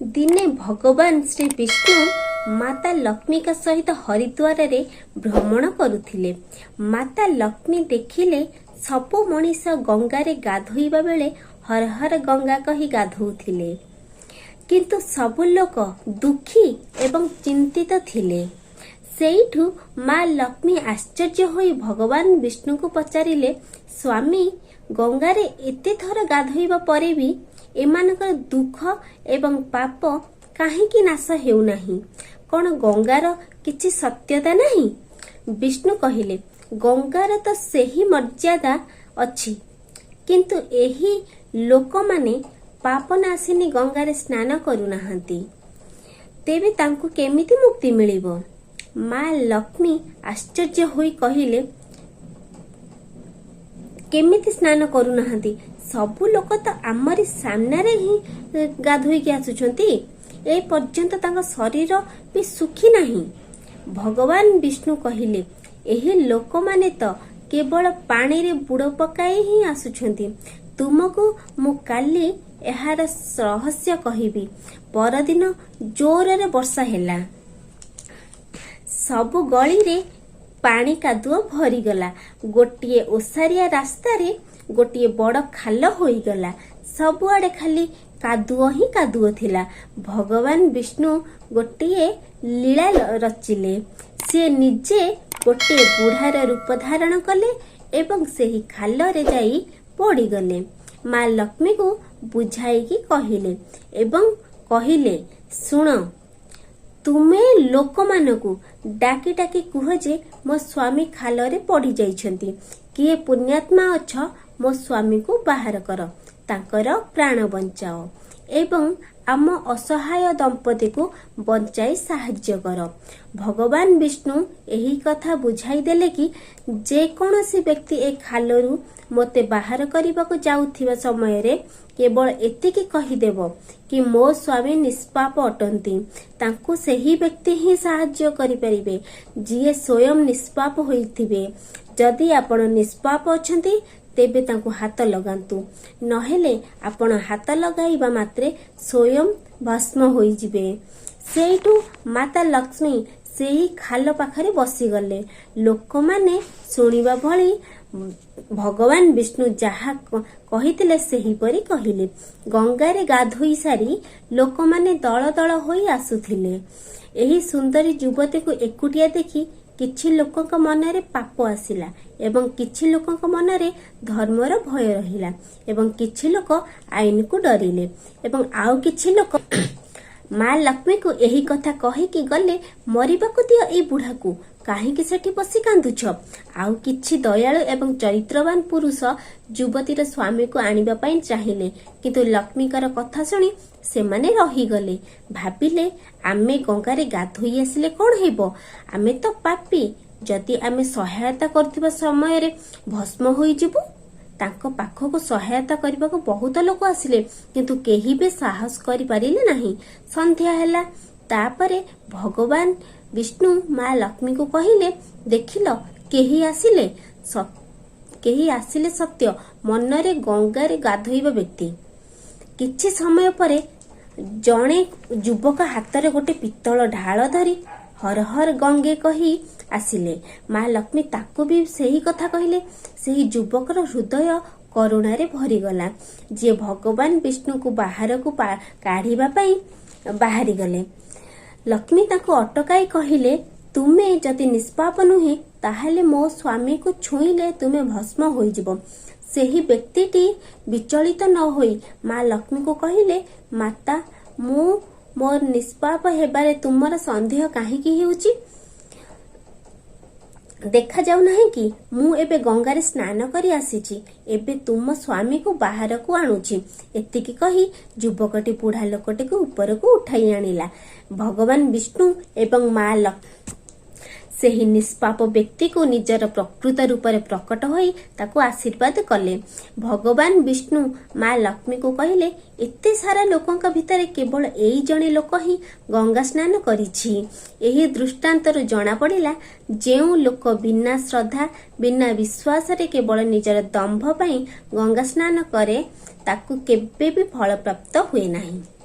ଦିନେ ଭଗବାନ ଶ୍ରୀ ବିଷ୍ଣୁ ମାତା ଲକ୍ଷ୍ମୀଙ୍କ ସହିତ ହରିଦ୍ୱାରରେ ଭ୍ରମଣ କରୁଥିଲେ। ମାତା ଲକ୍ଷ୍ମୀ ଦେଖିଲେ, ସବୁ ମଣିଷ ଗଙ୍ଗାରେ ଗାଧୋଇବା ବେଳେ ହର ହର ଗଙ୍ଗା କହି ଗାଧୋଉଥିଲେ, କିନ୍ତୁ ସବୁ ଲୋକ ଦୁଃଖୀ ଏବଂ ଚିନ୍ତିତ ଥିଲେ। ସେଇଠୁ ମା ଲକ୍ଷ୍ମୀ ଆଶ୍ଚର୍ଯ୍ୟ ହୋଇ ଭଗବାନ ବିଷ୍ଣୁଙ୍କୁ ପଚାରିଲେ, "ସ୍ୱାମୀ, ଗଙ୍ଗାରେ ଏତେ ଥର ଗାଧୋଇବା ପରେ ବି ଏମାନଙ୍କର ଦୁଃଖ ଏବଂ ପାପ କାହିଁକି ନାଶ ହେଉନାହିଁ? କଣ ଗଙ୍ଗାର କିଛି ସତ୍ୟତା ନାହିଁ?" ବିଷ୍ଣୁ କହିଲେ, "ଗଙ୍ଗାର ତ ସେହି ମର୍ଯ୍ୟାଦା ଅଛି, କିନ୍ତୁ ଏହି ଲୋକମାନେ ପାପନାଶିନୀ ଗଙ୍ଗାରେ ସ୍ନାନ କରୁନାହାନ୍ତି। ତେବେ ତାଙ୍କୁ କେମିତି ମୁକ୍ତି ମିଳିବ?" ମା ଲକ୍ଷ୍ମୀ ଆଶ୍ଚର୍ଯ୍ୟ ହୋଇ କହିଲେ, "କେମିତି ସ୍ନାନ କରୁନାହାନ୍ତି? ସବୁ ଲୋକ ତ ଆମରି ସାମ୍ନାରେ ହିଁ ଗାଧୋଇକି ଆସୁଛନ୍ତି। ଏ ପର୍ଯ୍ୟନ୍ତ ତାଙ୍କ ଶରୀର ବି ଶୁଖି ନାହିଁ।" ଭଗବାନ ବିଷ୍ଣୁ କହିଲେ, "ଏହି ଲୋକମାନେ ତ କେବଳ ପାଣିରେ ବୁଡ଼ ପକାଇ ହିଁ ଆସୁଛନ୍ତି। ତୁମକୁ ମୁଁ କାଲି ଏହାର ରହସ୍ୟ କହିବି।" ପରଦିନ ଜୋରରେ ବର୍ଷା ହେଲା। ସବୁ ଗଳିରେ ପାଣି କାଦୁଅ ଭରିଗଲା। ଗୋଟିଏ ଓସାରିଆ ରାସ୍ତାରେ ଗୋଟିଏ ବଡ଼ ଖାଲ ହୋଇଗଲା। ସବୁଆଡେ ଖାଲି କାଦୁଅ ହିଁ କାଦୁଅ ଥିଲା। ଭଗବାନ ବିଷ୍ଣୁ ଗୋଟିଏ ଲୀଳା ରଚିଲେ। ସିଏ ନିଜେ ଗୋଟିଏ ବୁଢ଼ାର ରୂପ ଧାରଣ କଲେ ଏବଂ ସେହି ଖାଲରେ ଯାଇ ପଡ଼ିଗଲେ। ମା ଲକ୍ଷ୍ମୀକୁ ବୁଝାଇକି କହିଲେ ଏବଂ କହିଲେ, "ଶୁଣ, ତୁମେ ଲୋକମାନଙ୍କୁ ଡାକି ଡାକି କୁହ ଯେ ମୋ ସ୍ୱାମୀ ଖାଲରେ ପଡ଼ିଯାଇଛନ୍ତି। କିଏ ପୁଣ୍ୟାତ୍ମା ଅଛ, ମୋ ସ୍ୱାମୀକୁ ବାହାର କର, ତାଙ୍କର ପ୍ରାଣ ବଞ୍ଚାଅ ଏବଂ ଆମ ଅସହାୟ ଦମ୍ପତିକୁ ବଞ୍ଚାଇ ସାହାଯ୍ୟ କର।" ଭଗବାନ ବିଷ୍ଣୁ ଏହି କଥା ବୁଝାଇ ଦେଲେ କି ଯେକୌଣସି ବ୍ୟକ୍ତି ଏ ଖାଲରୁ ମୋତେ ବାହାର କରିବାକୁ ଯାଉଥିବା ସମୟରେ କେବଳ ଏତିକି କହିଦେବ କି ମୋ ସ୍ୱାମୀ ନିଷ୍ପାପ ଅଟନ୍ତି। ତାଙ୍କୁ ସେହି ବ୍ୟକ୍ତି ହିଁ ସାହାଯ୍ୟ କରିପାରିବେ, ଯିଏ ସ୍ୱୟଂ ନିଷ୍ପାପ ହୋଇଥିବେ। ଯଦି ଆପଣ ନିଷ୍ପାପ ଅଛନ୍ତି, ତେବେ ତାଙ୍କୁ ହାତ ଲଗାନ୍ତୁ, ନହେଲେ ଆପଣ ହାତ ଲଗାଇବା ମାତ୍ରେ ସ୍ୱୟଂ ଭସ୍ମ ହୋଇଯିବେ। ସେଇଠୁ ମାତା ଲକ୍ଷ୍ମୀ ସେହି ଖାଲ ପାଖରେ ବସିଗଲେ। ଲୋକମାନେ ଶୁଣିବା ଭଳି ଭଗବାନ ବିଷ୍ଣୁ ଯାହା କହିଥିଲେ, ସେହିପରି କହିଲେ। ଗଙ୍ଗାରେ ଗାଧୋଇ ସାରି ଲୋକମାନେ ଦଳ ଦଳ ହୋଇ ଆସୁଥିଲେ। ଏହି ସୁନ୍ଦରୀ ଯୁବତୀକୁ ଏକୁଟିଆ ଦେଖି କିଛି ଲୋକଙ୍କ ମନରେ ପାପ ଆସିଲା ଏବଂ କିଛି ଲୋକଙ୍କ ମନରେ ଧର୍ମର ଭୟ ରହିଲା ଏବଂ କିଛି ଲୋକ ଆଇନକୁ ଡରିଲେ ଏବଂ ଆଉ କିଛି ଲୋକ ମା ଲକ୍ଷ୍ମୀକୁ ଏହି କଥା କହିକି ଗଲେ, "ମରିବାକୁ ଦିଅ ଏଇ ବୁଢ଼ାକୁ, କାହିଁକି ସେଠି ବସି କାନ୍ଦୁଛ?" ଆଉ କିଛି ଦୟାଳୁ ଏବଂ ଚରିତ୍ରବାନ ପୁରୁଷ ଯୁବତୀର ସ୍ୱାମୀକୁ ଆଣିବା ପାଇଁ ଚାହିଁଲେ, କିନ୍ତୁ ଲକ୍ଷ୍ମୀଙ୍କର କଥା ଶୁଣି ସେମାନେ ରହିଗଲେ। ଭାବିଲେ, ଆମେ ଗଙ୍ଗାରେ ଗାଧୋଇ ଆସିଲେ କଣ ହେବ? ଆମେ ତ ପାପୀ। ଯଦି ଆମେ ସହାୟତା କରୁଥିବା ସମୟରେ ଭସ୍ମ ହୋଇଯିବୁ। ତାଙ୍କ ପାଖକୁ ସହାୟତା କରିବାକୁ ବହୁତ ଲୋକ ଆସିଲେ, କିନ୍ତୁ କେହି ବି ସାହସ କରିପାରିଲେ ନାହିଁ। ସନ୍ଧ୍ୟା ହେଲା। ତାପରେ ଭଗବାନ ବିଷ୍ଣୁ ମା ଲକ୍ଷ୍ମୀଙ୍କୁ କହିଲେ, "ଦେଖିଲ, କେହି ଆସିଲେ ସତ୍ୟ ମନରେ ଗଙ୍ଗାରେ ଗାଧୋଇବା ବ୍ୟକ୍ତି।" କିଛି ସମୟ ପରେ ଜଣେ ଯୁବକ ହାତରେ ଗୋଟେ ପିତ୍ତଳ ଢାଳ ଧରି ହର ହର ଗଙ୍ଗେ କହି ଆସିଲେ। ମା ଲକ୍ଷ୍ମୀ ତାକୁ ବି ସେହି କଥା କହିଲେ। ସେହି ଯୁବକର ହୃଦୟ କରୁଣାରେ ଭରିଗଲା, ଯିଏ ଭଗବାନ ବିଷ୍ଣୁଙ୍କୁ ବାହାରକୁ କାଢିବା ପାଇଁ ବାହାରିଗଲେ। ଲକ୍ଷ୍ମୀ ତାଙ୍କୁ ଅଟକାଇ କହିଲେ, "ତୁମେ ଯଦି ନିଷ୍ପାପ ନୁହେଁ, ତାହେଲେ ମୋ ସ୍ୱାମୀକୁ ଛୁଇଁଲେ ତୁମେ ଭସ୍ମ ହୋଇଯିବ।" ସେହି ବ୍ୟକ୍ତିଟି ବିଚଳିତ ନ ହୋଇ ମା ଲକ୍ଷ୍ମୀଙ୍କୁ କହିଲେ, "ମାତା, ମୁଁ ମୋର ନିଷ୍ପାପ ହେବାରେ ତୁମର ସନ୍ଦେହ କାହିଁକି ହେଉଛି? ଦେଖାଯାଉ ନାହିଁ କି ମୁଁ ଏବେ ଗଙ୍ଗାରେ ସ୍ନାନ କରି ଆସିଛି? ଏବେ ତୁମ ସ୍ୱାମୀକୁ ବାହାରକୁ ଆଣୁଛି।" ଏତିକି କହି ଯୁବକଟି ବୁଢ଼ା ଲୋକଟିକୁ ଉପରକୁ ଉଠାଇ ଆଣିଲା। ଭଗବାନ ବିଷ୍ଣୁ ଏବଂ ମା ଲକ୍ଷ୍ମୀ ସେହି ନିଷ୍ପାପ ବ୍ୟକ୍ତିକୁ ନିଜର ପ୍ରକୃତ ରୂପରେ ପ୍ରକଟ ହୋଇ ତାକୁ ଆଶୀର୍ବାଦ କଲେ। ଭଗବାନ ବିଷ୍ଣୁ ମା ଲକ୍ଷ୍ମୀଙ୍କୁ କହିଲେ, "ଏତେ ସାରା ଲୋକଙ୍କ ଭିତରେ କେବଳ ଏଇ ଜଣେ ଲୋକ ହିଁ ଗଙ୍ଗା ସ୍ନାନ କରିଛି। ଏହି ଦୃଷ୍ଟାନ୍ତରୁ ଜଣାପଡ଼ିଲା, ଯେଉଁ ଲୋକ ବିନା ଶ୍ରଦ୍ଧା, ବିନା ବିଶ୍ୱାସରେ କେବଳ ନିଜର ଦମ୍ଭ ପାଇଁ ଗଙ୍ଗା ସ୍ନାନ କରେ, ତାକୁ କେବେ ବି ଫଳପ୍ରାପ୍ତ ହୁଏ ନାହିଁ।"